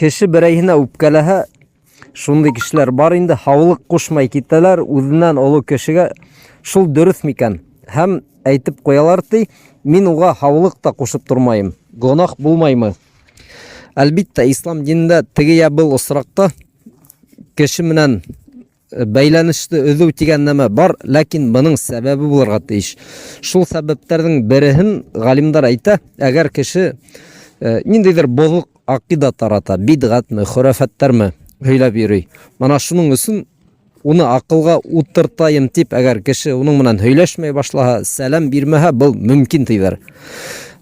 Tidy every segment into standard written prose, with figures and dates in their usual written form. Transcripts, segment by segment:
Кеше берәйһенә үпкәләһә, шундый кешеләр бар инде, һаулык кушмай китәләр үзеннән олы кешегә. Шул дөрес микән? Һәм әйтеп куялар ди, мин уга һаулык та кушып тормайым. Гөнаһ булмаймы? Әлбиттә, ислам динендә теге я был осракта кеше менән бәйләнешне өзү дигән нәмә бар, ләкин моның сәбәбе булырга тиеш. Шул сәбәпләрнең береһен галимнәр әйтә, әгәр кеше э, ниндидер бозык акыйда тарата, бидгатмы, хөрәфәтләрме һөйләп йөри. Менә шуның өчен уны акылга утыртайым дип, әгәр кеше уның менән һөйләшмәй башлаһа, сәлам бирмәһә, был мөмкин диләр.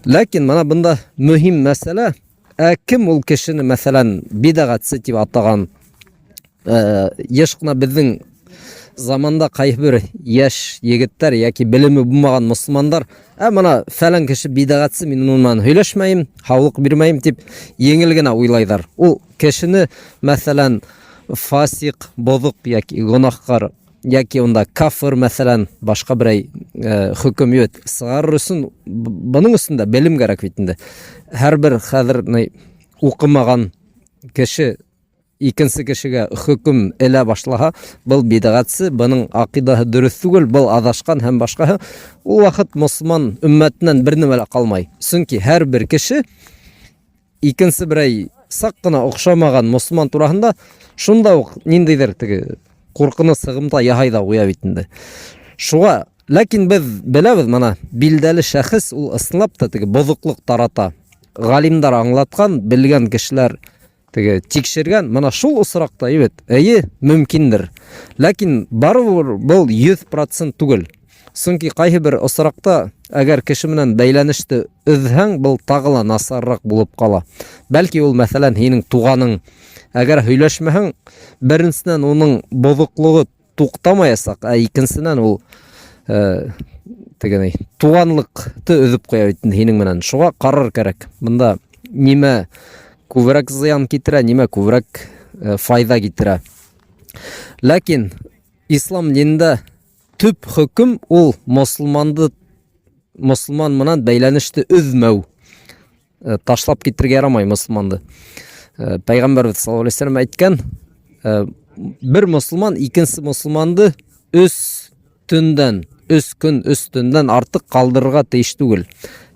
Ләкин менә бында мөһим мәсьәлә, ә кем ул кешене, мәсәлән, бидагатчы дип атаган? Э, еш кына безнең заманда кайбер яшь егетләр яки белеме булмаган мөселманнар, ә менә фәлән кеше бидагатчы, мин уның белән һөйләшмәем, һаулык бирмәем дип еңел генә уйлайлар. Ул кешене, мәсәлән, фасик, бозык яки гөнаһкар яки унда кафыр, мәсәлән, башка берәй э, хөкем юк сыгарыр өчен моның өчен дә белем кирәк бит инде. Һәрбер хәзер укымаган кеше икенче кешегә хөкем элә башлаһа, был бидгатсы, буның акыйдаһы дөрес түгел, был адашкан һәм башкаһы, ул вакыт мөселман өммәтеннән бер нәмә лә калмай. Чөнки һәрбер кеше икенче берәй сак кына охшамаган мөселман тураһында шунда ук ниндидер теге куркыныч сыгымта яһай да куя бит инде. Шуга, ләкин без беләбез, мына билдәле шәхес ул ысынлап та теге бозыклык тарата. Галимнәр аңлаткан, белгән кешеләр теге тикшергән, мына шул осракта, әйбәт, әйе, мөмкиндер. Ләкин барыбер был 100% түгел. Чөнки кайсы бер осракта, әгәр кеше менән бәйләнеште өзһәң, был тагы ла насаррак булып кала. Бәлки ул, мәсәлән, һинең туганың. Әгәр һөйләшмәһәң, беренчедән уның бозыклыгы туктамаячак, ә икенчедән ул э, теге туганлыкты өзеп куя бит һинең менән. Шуңа карар кирәк. Монда нимә күбрәк зыян китерә, нимә күбрәк э, файда китерә. Ләкин ислам динендә төп хөкем ул мосылманды мосылман менән бәйләнеште өзмәү. Э, ташлап китергә ярамай мосылманды. Э, Пәйгамбәрбез саллаллаху алейхи вәсәлләм әйткән, э, бер мосылман икенче мосылманды өч төндән, өч көн, өч төндән артык калдырырга тиеш түгел.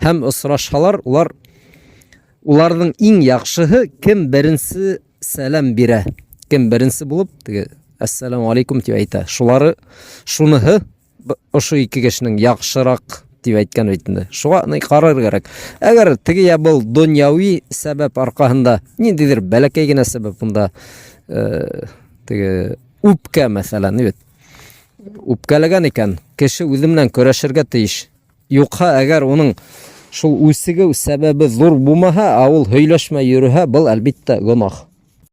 Һәм очрашалар, улар уларның иң яхшыһы кем беренче сәлам бирә, кем беренче булып теге әссәламу алейкум дип әйтә. Шулары шуныһы ошо ике кешенең яхшырак дип әйткән бит инде. Шуңа ни карар кирәк. Әгәр теге я был дөньяви сәбәп аркасында ниндидер бәләкәй генә сәбәп монда э, теге үпкә мәсәлән, бит. Үпкәләгән икән, кеше үзе белән көрәшергә тиеш. Юкха, әгәр уның шул үсеге сәбәбе зур булмаһа, ә ул һөйләшмә йөрүһә, был әлбиттә гөнаһ.